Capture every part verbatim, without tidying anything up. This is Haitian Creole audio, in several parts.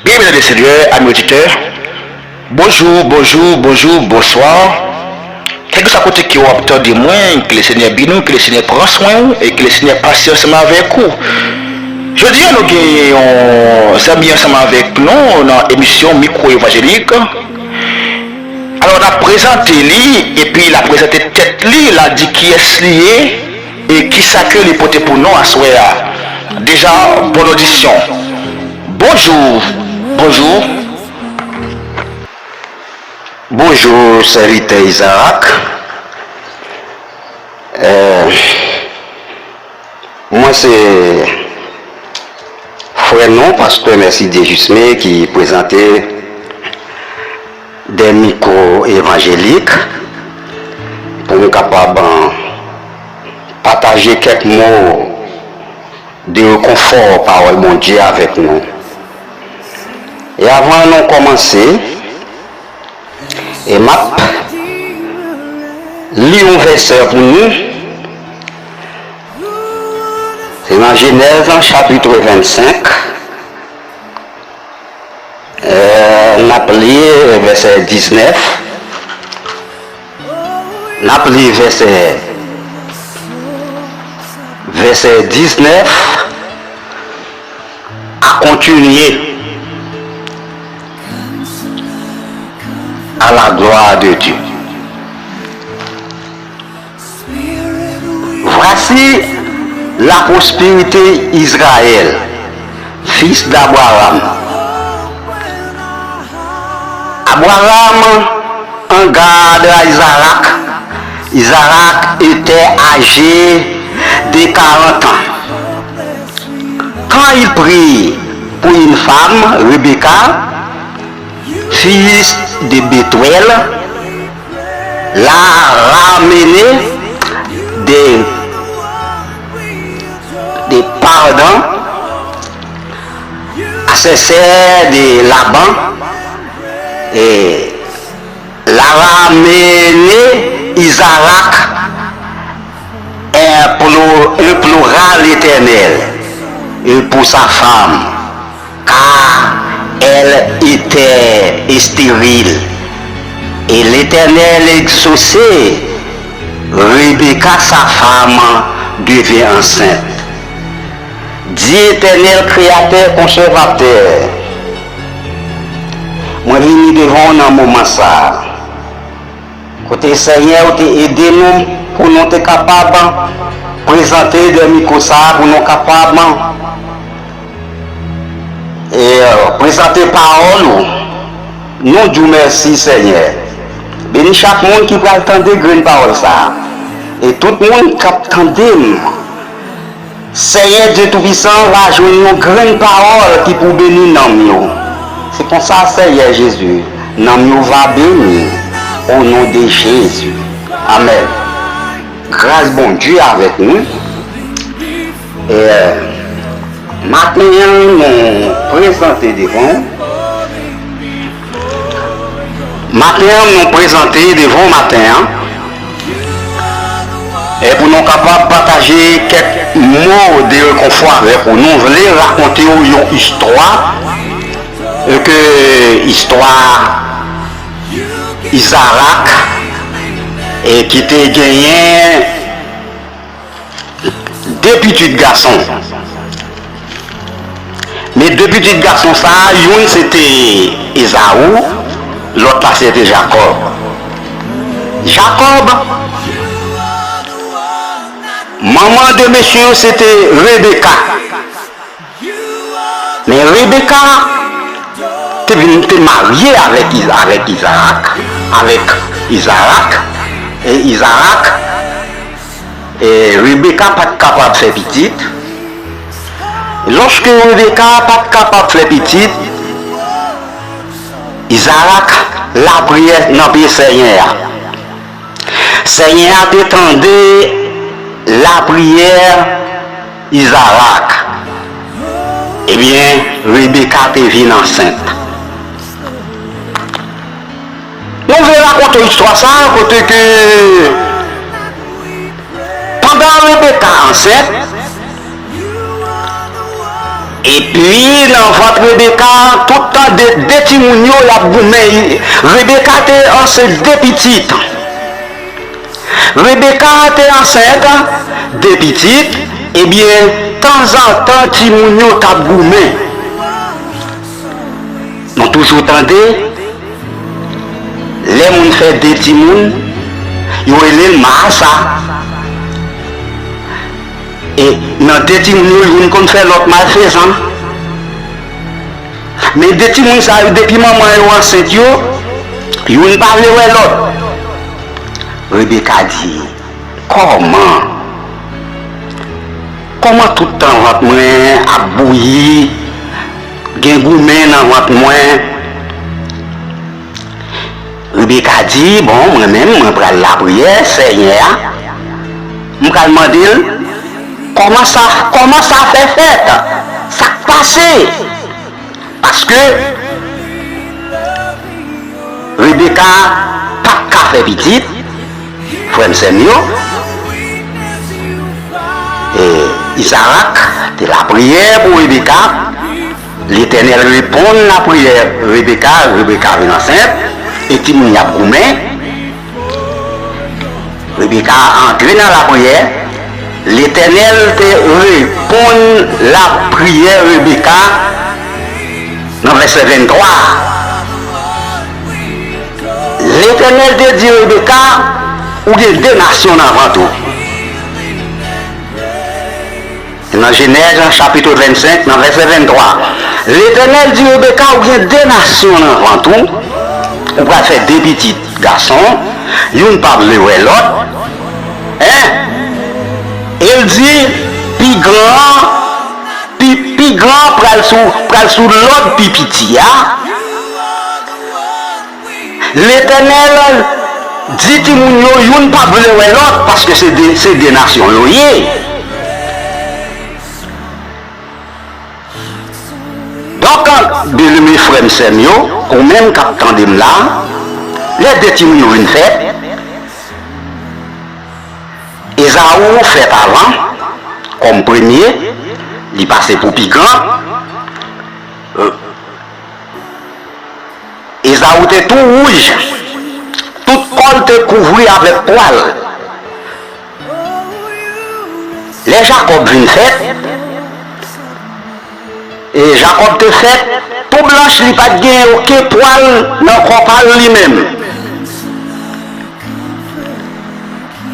Byenveni, Senyè, ami oditè. Bonjou, bonjou, bonjou, bonswa. Kèlkeswa kote ke w ap tande mwen, ke Lesenyè beni w, ke Lesenyè pran swen w, e ke Lesenyè pase ansanm avèk ou. Jodi a, nou gen yon zanmi ansanm avèk nou nan emisyon Mikwo Evanjelik. Alò, n ap prezante li, epi l ap prezante tèt li, l ap di kiyès li ye, e kisa ke li pote pou nou aswè a. Deja, bòn odisyon. Bonjou, bonjou. Bonjou, sèvitè Izarak. Euh, Mwen se frè nou, pastè Mèsidye Jisme, ki prezante de mikwo evanjelik pou m kapab, euh, pataje kèk mo de rekonfò pawòl Bondye avèk nou. E avan nou kòmanse, e m ap li yon vèsè pou nou. Se nan Jenèz, chapit vennsenk, euh, n ap li vèsè diznèf, n ap li vèsè, vèsè diznèf a kontinye. À la gloire de Dieu. Voici la postérité Israël, fils d'Abraham. Abraham en garde à Isaac. Isaac était âgé de quarante ans quand il prit pour une femme Rebecca, fils de Bethuel, la ramenait des, des pardons à ses sœurs de Laban, et la ramenait Isaac, implo-, implora l'Éternel, et pour sa femme, car elle était stérile. Et l'Éternel exaucit, Rebecca, sa femme, devint enceinte. Di Etènèl, Kreyatè, Konsèvatè, mwen vini devan w nan moman sa a. Kote Senyè ou te ede nou pou nou te kapab prezante de mikwo sa a, pou nou kapab, e, prezante pawòl ou. Nou di w mèsi, Senyè. Beni chak moun ki pral tande grenn pawòl sa a. E tout moun k ap tande m, Seyè Dye Toupisan va jwenn yon grenn pawòl ki pou beni nanm yo. Se konsa, Seyè Jezi, nanm yo va beni, o non de Jezi. Amèn. Gras Bondye avèk nou. E, maten an, nou prezante devan w. Maten an, nou prezante devan w maten an. E pou nou kapab pataje kèk mo de rekonfò avèk ou, nou vle rakonte w yon istwa, e ke istwa Izarak, e ki te genyen de pitit gason. Men de pitit gason sa a, youn se te Ezaou, lòt la se te Jakòb. Jakòb, manman de mesye yo se te Rebeka. Men Rebeka te vin, te marye avèk Iz-, avèk Izarak, avèk Izarak, e Izarak, e Rebeka pa t kapab fè pitit. Lòske Rebeka pa t kapab fè pitit, Izarak lapriyè nan pye Senyè a. Senyè a te tande lapriyè Izarak. Ebyen, Rebeka te vin ansent. Nou vle rakonte istwa sa a kote ke pandan Rebeka ansent, Epi, nan vant Rebeka, tout tan de, de timoun yo, y ap goumen. Rebeka te ansent de pitit. Rebeka te ansent de pitit, ebyen, tanzantan, timoun yo t ap goumen. Nou toujou tande, lè moun fè de timoun, yo rele l marasa. E nan de timoun yo, youn konn fè lòt malfezan. Men de timoun sa yo, depi manman yo ansent yo, youn pa vle wè lòt. Rebeka di, kòman? Kòman tout tan vant mwen ap bouyi, gen goumen nan vant mwen? Rebeka di, bon, mwen menm, mwen pral lapriyè, Senyè a, m pral mande l, kòman sa, kòman sa fè fèt? Sa k pase? Paske Rebeka pa t ka fè pitit, frè m, sè m yo. E Izarak te lapriyè pou Rebeka. Letènèl reponn lapriyè Rebeka, Rebeka vin ansent, e timoun y ap goumen. Rebeka antre nan lapriyè. Letènèl te reponn lapriyè Rebeka nan vèsè venntwa. Letènèl te di Rebeka, ou gen de nasyon nan vant ou. Nan Jenèz, nan chapit vennsenk, nan vèsè venntwa, Letènèl di Rebeka, ou gen de nasyon nan vant ou, ou pral fè de pitit gason, youn p ap vle wè lòt. Hein? E l di, pi gran an, pi, pi gran an pral sou, pral sou lòd pi piti a. Letènèl di timoun yo, youn p ap vle wè lòt, paske se de, se de nasyon yo ye. Donk, byeneme frè m, sè m yo, ou menm k ap tande m la, lè de timoun yo vin fèt, Ezaou fèt avan, kòm premye, li pase pou pi gran. Ezaou te tou wouj, tout kò l te kouvri avèk pwa l. Lè Jakòb vin fèt, e Jakòb te fèt tou blanch, li pa t gen okenn pwa l nan kò pa l li menm.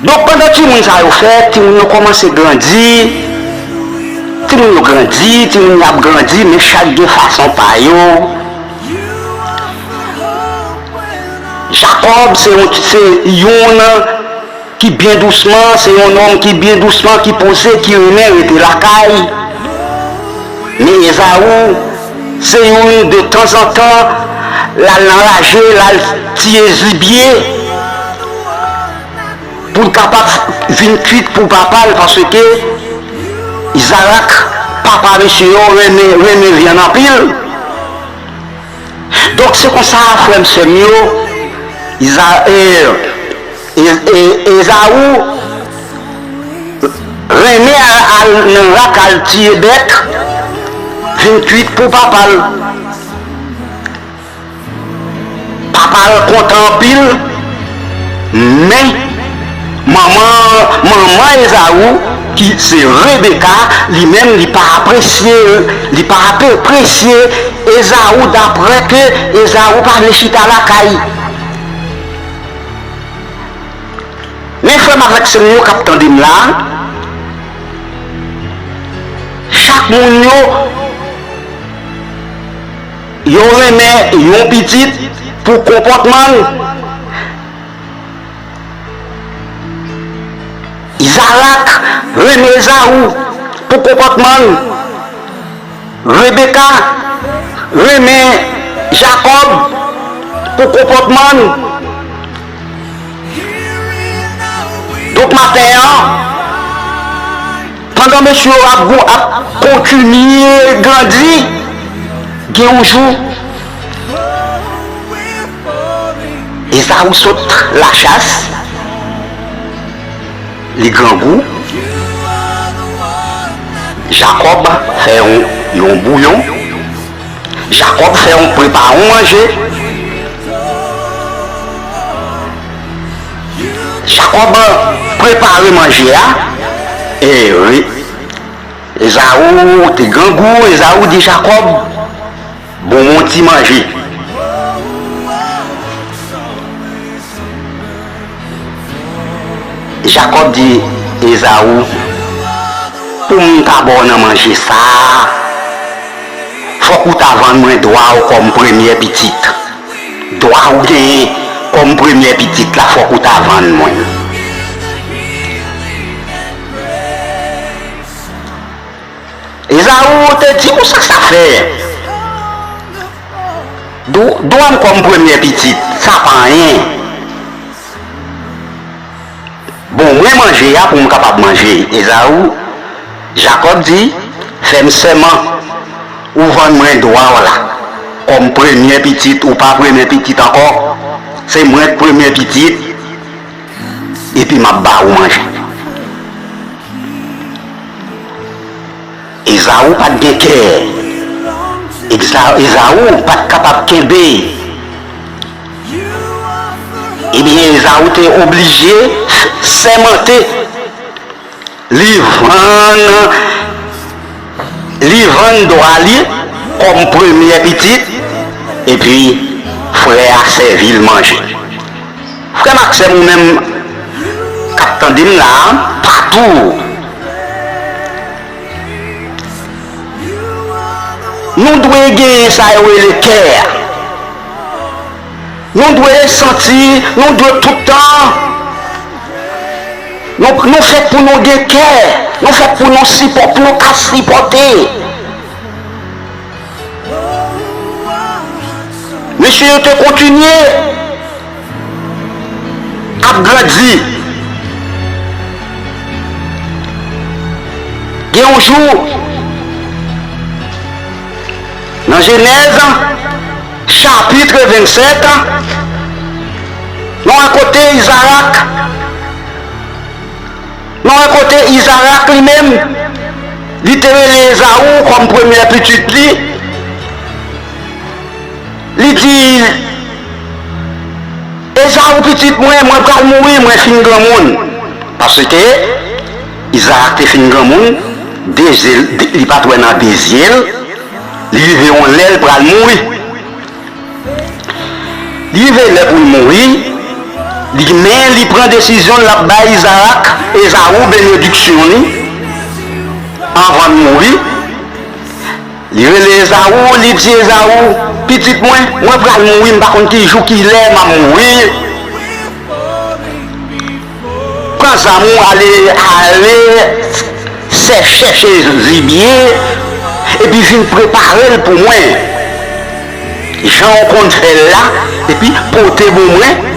Donk, pandan timoun sa yo fèt, timoun yo kòmanse grandi, timoun yo grandi, timoun yo ap grandi, men chak gen fason pa yo. Jakòb se yon, se youn ki byen dousman, se yon nonm ki byen dousman, ki poze, ki renmen rete lakay. Men Ezaou, se youn de tanzantan, l al nan raje, l al tiye zibye pou l kapab vin kuit pou papa l, paske Izarak, papa mesye yo, renmen, renmen vyann anpil. Donk, se konsa, frè m, sè m yo, Iza-, e, e, e, Ezaou renmen al, al nan rak al tiye bèt, vin kuit pou papa l. Papa l kontan anpil, men manman, manman Ezaou, ki se Rebeka, li menm, li pa apresye, li pa apresye Ezaou, daprè ke Ezaou pa vle chita lakay. Men frè m avèk sè m yo k ap tande m la, chak moun yo, yo renmen yon pitit pou konpòtman l. Izarak renmen Ezaou pou konpòtman l. Rebeka renmen Jakòb pou konpòtman l. Donk, maten an, pandan mesye yo ap, ap kontinye grandi, gen yon jou, Ezaou sot lachas, li grangou. Jakòb fè yon Yon bouyon. Jakòb fè yon, prepare yon manje. Jakòb prepare manje a. E wi, Ezaou te grangou, Ezaou di Jakòb, bon, yon ti manje. Jakòb di Ezaou, pou m ta ba w nan manje sa a, fòk ou ta vann mwen dwa w kòm premyè pitit. Dwa ou genyen kòm premyè pitit la, fòk ou ta vann mwen l. Ezaou te di, pou sa k sa fè? Dwa m kòm premyè pitit, sa pa anyen. Bon, mwen manje a pou m kapab manje. Ezaou, Jakòb di, fè m sèman, ou vann mwen dwa w la. Kòm premyè pitit, ou pa premyè pitit ankò. Se mwen k premyè pitit, epi m ap ba ou manje. Ezaou pa t gen kè. Egza- Ezaou pa t kapab kenbe. Ebyen, Ezaou te oblije sèmante. Li vann, li vann dwa li kòm premyè pitit, epi frè a sèvi l manje. Frè m ak sè m, ou menm k ap tande m la a, patou, nou dwe genyen sa yo rele kè a. Nou dwe santi, nou dwe tout tan. Nou, nou fèt pou nou gen kè. Nou fèt pou nou sipò-, pou nou ka sipòte. Mesye yo te kontinye ap grandi. Gen yon jou, nan Jenèz, chapit vennsèt, nou wè kote Izarak, nou wè kote Izarak li menm, li te rele Ezaou kòm premyè pitit li. Li di, Ezaou pitit mwen, mwen pral mouri, mwen fin granmoun. Paske Izarak te fin granmoun, de zye l, de, li pa t wè nan de zye l, li rive yon lè l pral mouri. Li rive lè pou l mouri, li, men li pran desizyon l ap bay Izarak, Ezaou benediksyon li, anvan l mouri. Li rele Ezaou, li di Ezaou, pitit mwen, mwen pral mouri, m pa konn ki jou, ki lè m ap mouri. Pran zam ou, ale, ale, sè-, chèche zibye, epi vin prepare l pou mwen. Jan w konn fè l la, epi pote ban mwen.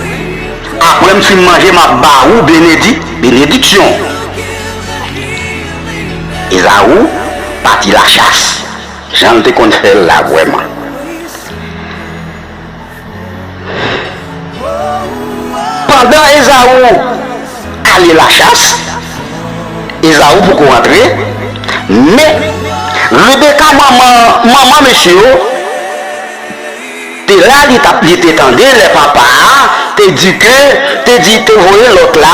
Apre m fin manje, m ap ba ou benedi-, benediksyon. Ezaou pati lachas. Jan l te konn fè l la vrèman. Pandan Ezaou ale lachas, Ezaou poko rantre, men Rebeka, manman, manman mesye yo, te la, li t ap, li te tande lè papa a te di ke, te di, te voye lòt la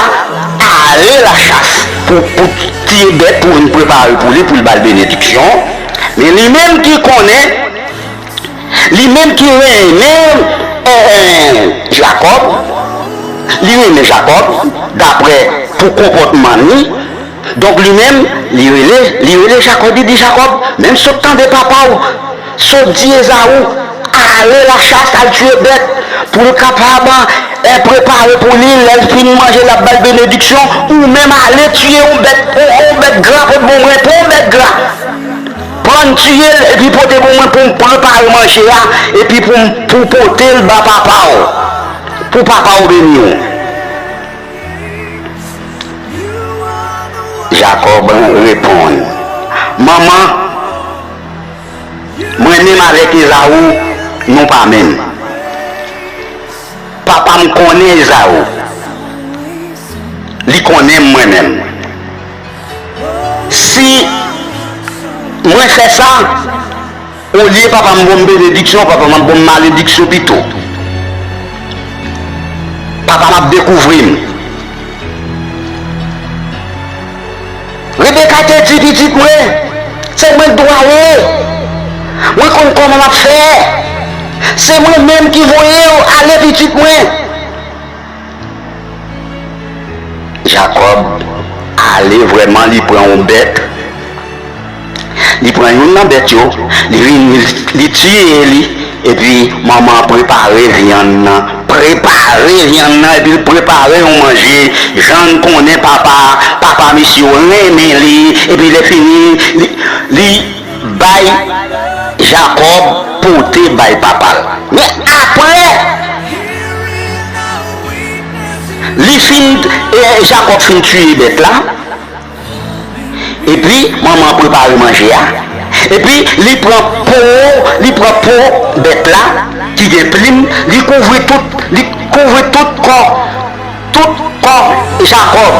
ale lachas pou, pou tiye bèt, pou vin prepare pou li, pou l ba l benediksyon. Men li menm ki konnen, li menm ki renmen, eh, eh, Jakòb, li renmen Jakòb, daprè pou konpòtman li. Donk, li menm, li rele, li rele Jakòb, li di, Jakòb, menm sa w t tande papa w, sa w t di Ezaou, ale lachas, al tiye bèt, pou l kapab, eh, prepare pou li, lè l fin manje, l ap ba l benediksyon, ou menm ale tiye yon bèt, yon, yon bèt gra, pote ban mwen, pran yon bèt gra. Pran tiye l, epi pote ban mwen pou m prepare manje a, epi pou m, pou pote l ba papa w, pou papa w beni w. Jakòb reponn, manman, mwen menm avèk Ezaou, nou pa menm. Papa m konnen Ezaou. Li konnen m mwen menm. Si Mwen fè sa, olye papa m ban m benediksyon, papa m ap ban m malediksyon pito. Papa m ap dekouvri m. Rebeka te di pitit mwen, se mwen k dwaye. Mwen konn kòman m ap fè. Se mwen menm ki voye w ale, pitit mwen. Jakòb ale vrèman, li pran yon bèt. Li pran youn nan bèt yo, li vini, li tiye li, epi manman an prepare vyann nan. Prepare vyann nan, epi l prepare yon manje, jan n konnen papa, papa misye yo renmen li, epi lè fini, li, li bay Jakòb pote bay papa l. Men apre, li fin, e, Jakòb fin tiye bèt la, epi manman an prepare manje a, epi li pran po, li pran po bèt la ki gen plim, li kouvri tout, li kouvri tout kò, tout kò Jakòb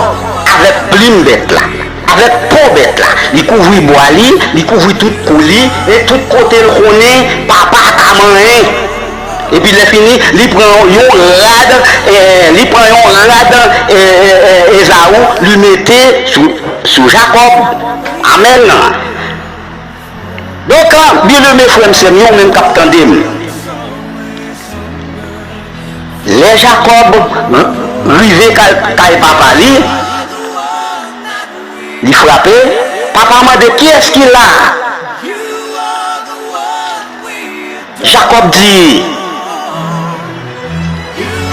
avèk plim bèt la, avèk po bèt la. Li kouvri bwa li, li kouvri tout kou li, e tout kote l konnen papa ka manyen. Epi lè fini, li pran yon rad, eh, li pran yon rad, eh, eh, eh, Ezaou, li mete sou, sou Jakòb. Amèn. Donk, byeneme frè m, sè m, ou menm k ap tande m, lè Jakòb rive kay, kay papa li, li frape, papa mande, "Kiyès ki la?" Jakòb di,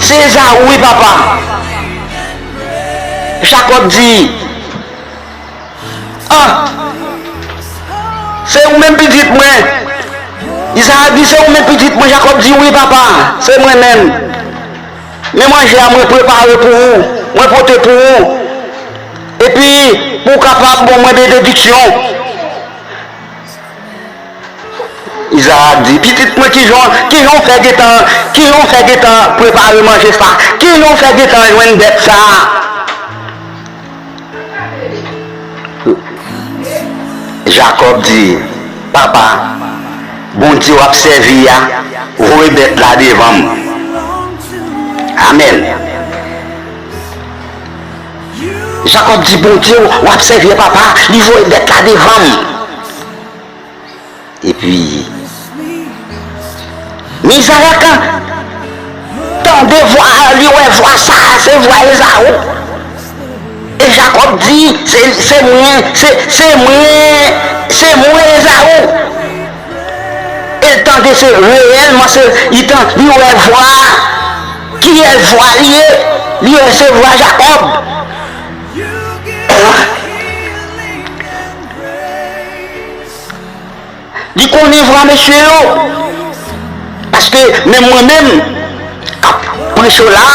"Se Ezaou wi, papa." Jakòb di, "Ah, se ou menm pitit mwen?" Izarak di, "Se ou menm pitit mwen?" Jakòb di, "Wi, papa, se mwen menm. Men manje a mwen prepare pou ou, mwen pote pou ou. Epi, pou w kapab ban mwen benediksyon." Izarak di, "Pitit mwen, kijan, kijan w fè gentan, kijan w fè gentan prepare manje sa? Kijan w fè gentan jwenn bèt sa a?" Jakòb di, "Papa, Bondye w ap sèvi a voye bèt la devan m." Amèn. Jakòb di, "Bondye w ap sèvi a, papa, li voye bèt la devan m." Epi, men Izarak tande vwa, li wè vwa sa a, se vwa Ezaou. E Jakòb di, "Se, se mwen, se, se mwen, se mwen Ezaou." E l tande se reyèlman, se, li tan-, li wè vwa a. Kiyès vwa li ye? Li wè se vwa Jakòb. Li konnen vwa mesye yo. Paske menm mwen menm k ap preche w la,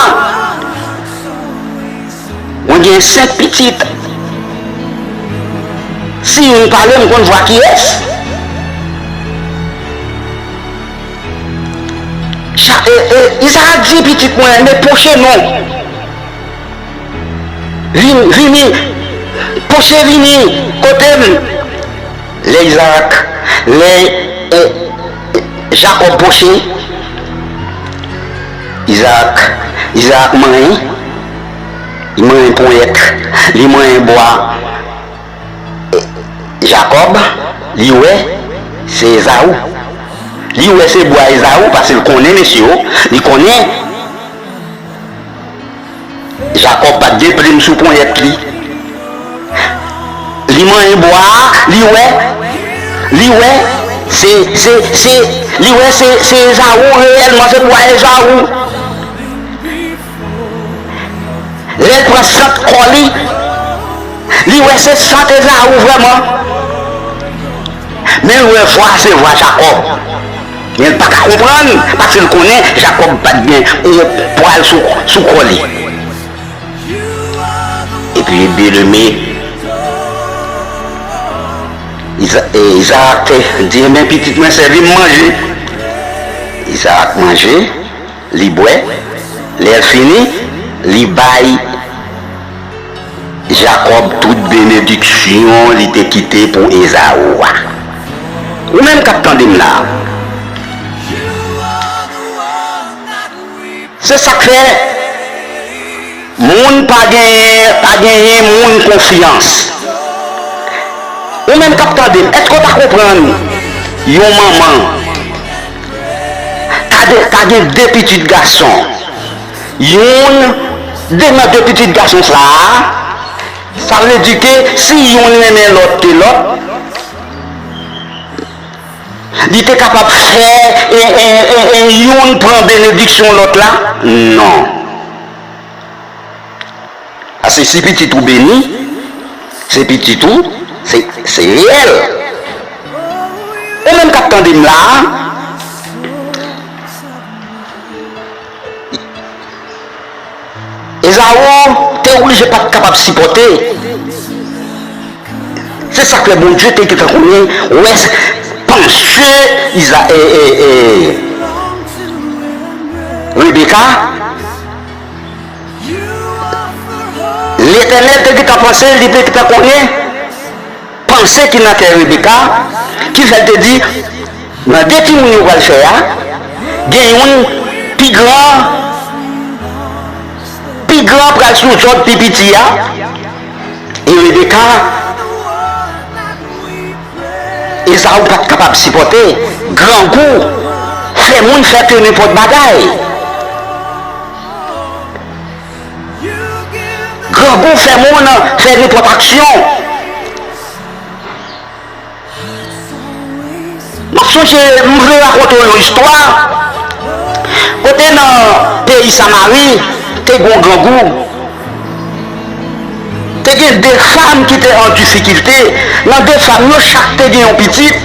mwen gen senk pitit. Si youn pale, m konn vwa kiyès. Sa, e, e, Izarak di pitit mwen, "Men pwoche non. Vin, vini, pwoche vini kote m." Lè Izarak, lè, e, Jakòb pwoche, Izarak, Izarak manyen, li manyen ponyèt, li manyen bwa. Jakòb, li wè se Ezaou. Li wè se bwa Ezaou, paske l konnen mesye yo, li konnen Jakòb pa t gen plim sou ponyèt li. Li manyen bwa a, li wè, li wè, se, se, se, li wè se, se Ezaou, reyèlman se bwa Ezaou. Lè l pran sant kò li, li wè se sant Ezaou vrèman. Men l wè vwa a se vwa Jakòb. Men l pa ka konprann, paske l konnen Jakòb pa t gen yon pwal sou, sou kò li. Epi byeneme, Iza-, e, Izarak te di, "Enben, pitit mwen, sèvi m manje." Izarak manje, li bwè. Lè l fini, li bay Jakòb tout benediksyon li te kite pou Ezaou a. Ou menm k ap tande m la, se sa k fè moun pa genyen, pa genyen moun konfyans. Ou menm k ap tande m, èske w ta konprann yon manman ta de, ta gen de pitit gason? Youn de nan de pitit gason sa a, sa vle di ke si youn renmen lòt ke lòt, li te kapab fè e, e, e, e youn pran benediksyon lòt la? Non. Paske si pitit ou beni, se pitit ou, se, se reyèl. Ou menm k ap tande m la a, Ezaou te oblije pa t kapab sipòte. Se sa k fè Bondye te gentan konnen, wè, panse Iza, e, e, e, Rebeka. Letènèl te gentan panse, li te gentan konnen panse ki nan kè Rebeka, ki fè l te di, nan de timoun yo pral fè a, gen youn pi gran, pi gran pral sou zòd pi piti a. E Rebeka, Ezaou pa t kapab sipòte. Grangou fè moun fè ke nenpòt bagay. Grangou fè moun fè nenpòt aksyon. M ap sonje, m vle rakonte w yon istwa. Kote nan peyi Samari, te gen yon grangou. Te gen de fanm ki te an difikilte. Nan de fanm yo, chak te gen yon pitit.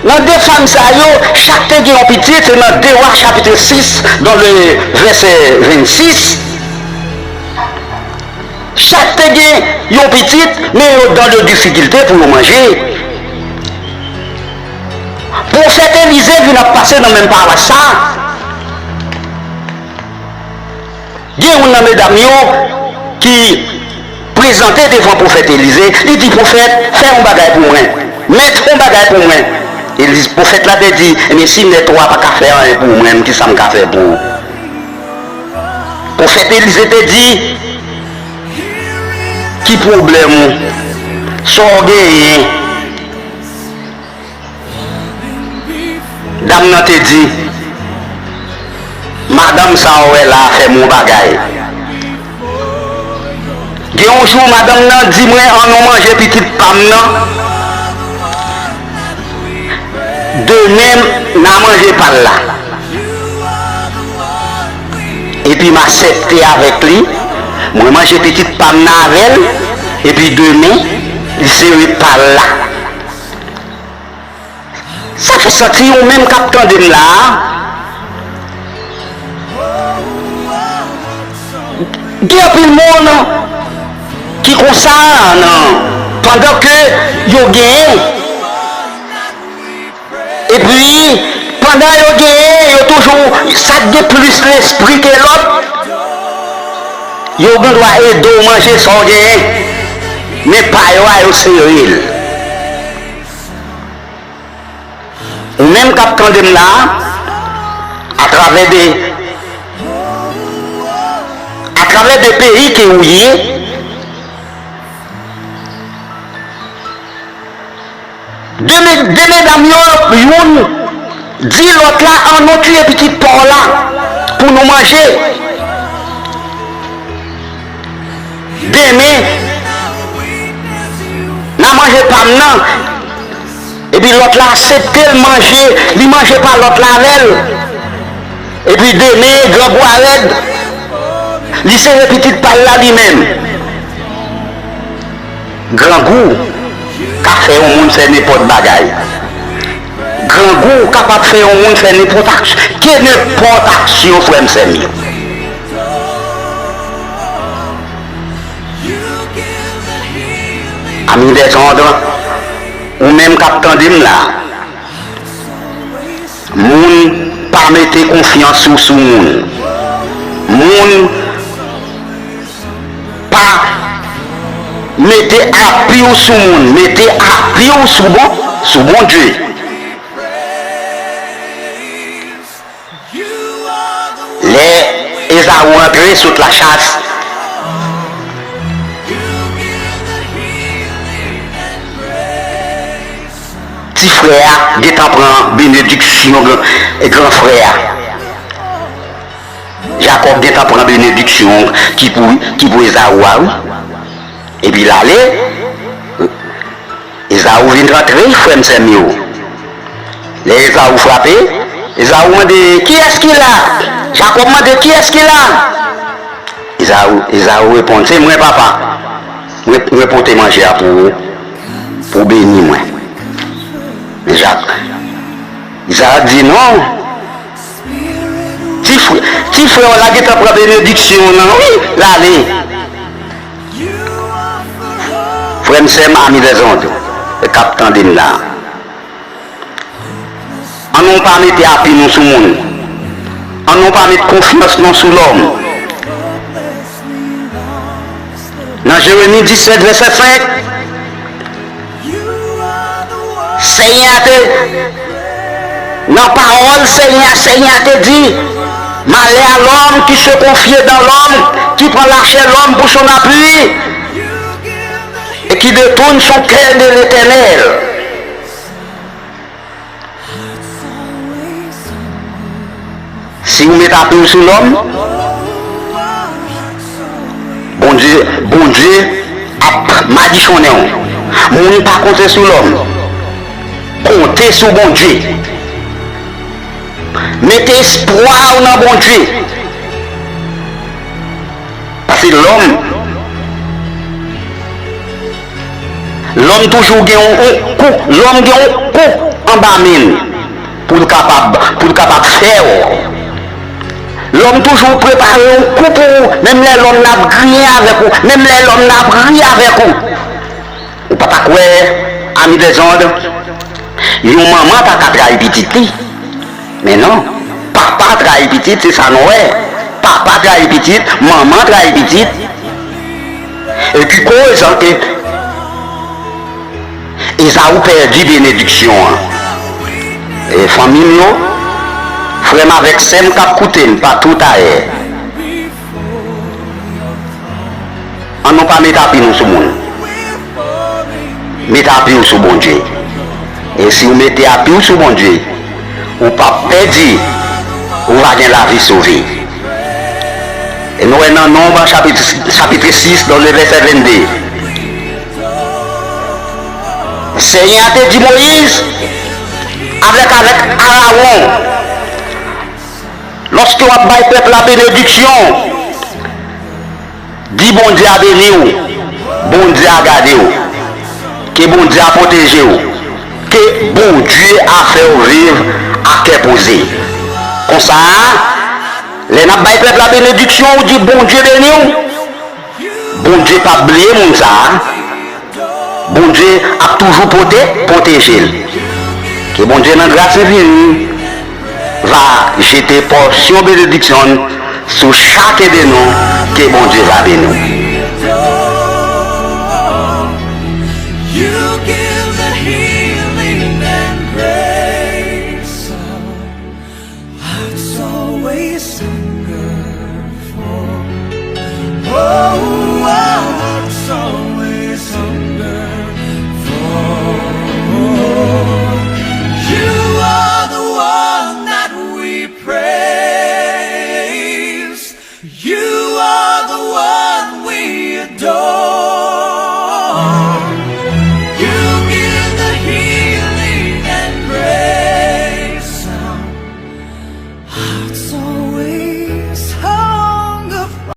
Nan de fanm sa yo, chak te gen yon pitit, se nan de Wa chapit sis, dans le verset vennsis. Chak te gen yon pitit, men yo dans de difikilte pou yo manje. Pwofèt Elize vin ap pase nan menm pawas sa. Gen youn nan medam yo ki prezante devan pwofèt Elize, li di, "Pwofèt, fè yon bagay pou mwen. Mèt, fè yon bagay pou mwen." Elize, pwofèt la te di, "Ebyen, si mèt ou a pa ka fè anyen pou mwen, kisa m ka fè pou ou?" Pwofèt Elize te di, "Ki pwoblèm ou? Sa w genyen?" Dam nan te di, "Madanm sa w wè la a fè m yon bagay. Gen yon jou, madanm nan di mwen, 'Ann nou manje pitit pa m nan. Demen, n a manje pa l la.' Epi m asèpte avèk li, mwen manje pitit pa m nan avè l, epi demen, li sere pa l la." Sa fè santi ou menm k ap tande m la a, gen anpil moun ki konsa nan, pandan ke yo genyen, epi pandan yo genyen, yo toujou, sa k gen plis lespri ke lòt, yo gen dwa ede w manje sa w genyen, men pa yo a, yo sere l. Ou menm k ap tande m la a, atravè de, atravè de peyi ke ou ye, de, me- de medam yo, youn di lòt la, "Ann nou tiye pitit pò la pou nou manje. Demen, n a manje pa m nan." Epi lòt la asepte l manje, li manje pa lòt la avè l. Epi demen, grangou a rèd, li sere pitit pa l la li menm. Grangou ka fè yon moun fè nenpòt bagay. Grangou kapab fè yon moun fè nenpòt aksyon, ke nenpòt aksyon, frè m, sè m yo. Ami dèzòd, ou menm k ap tande m la, moun pa mete konfyans ou sou moun. Moun pa, m Mete api w sou moun, mete api w sou bon, sou Bondye. Lè Ezaou antre sot lachas, ti frè a gentan pran benediksyon gran, gran frè a. Jakòb gentan pran benediksyon ki pou, ki pou Ezaou a, wi. Epi l ale, Ezaou vin rantre, frè m, sè m yo. Lè Ezaou frape, Ezaou mande, "Kiyès ki la?" Jakòb mande, "Kiyès ki la?" Ezaou, Ezaou reponn, "Se mwen, papa. Mwen, mwen pote manje a pou ou, pou w beni mwen." Men Jak, Ezaou di, "Non. Ti frè, ti frè w la gentan pran benediksyon w lan, wi, l ale." Frè m, sè m, ami dèzòd k ap tande m la, ann nou pa mete api nou sou moun. Ann nou pa met konfyans nou sou lòm. Nan Jeremi disèt, vèsè senk, Senyè a te, nan pawòl Senyè a, Senyè a te di, "Malheur à l'homme qui se confie dans l'homme, qui prend la chair l'homme pour son appui, et qui détourne son cœur de l'Éternel." Si w met api w sou lòm, Bondye, Bondye ap madichonnen w. Moun pa konte sou lòm. Konte sou Bondye. Mete espwa w nan Bondye. Paske lòm, lòm toujou gen yon, yon kou, lòm gen yon kou anba men l pou l kapab, pou l kapab fè w. Lòm toujou prepare yon kou pou ou, menm lè lòm nan ap griyen avèk ou, menm lè lòm nan ap ri avèk ou. Ou pa ta kwè, ami dèzòd, yon manman ta ka trayi pitit li. Men non, papa trayi pitit, se sa nou wè. Papa trayi pitit, manman trayi pitit. E ki koz an ke Ezaou pèdi benediksyon an. E fanmi m yo, frè m avèk sè m k ap koute m patou ayè, ann nou pa met api nou sou moun. Met api w sou Bondye. E si w mete api w sou Bondye, ou p ap pèdi, ou va gen lavi sove. E nou wè nan Nonb chapit, chapit sis, nan le vèsè vennde. Senyè a te di Moyiz, avèk, avèk Arawon, lòske w ap bay pèp la benediksyon, di Bondye a beni w, Bondye a gade w, ke Bondye a pwoteje w, ke Bondye a fè w viv ak kè poze. Konsa, lè n ap bay pèp la benediksyon, ou di Bondye beni w, Bondye p ap bliye moun sa a. Bondye ap toujou pwote, pwoteje l. Ke Bondye nan gras infini va jete pòsyon benediksyon l sou chak de nou, ke Bondye va beni w.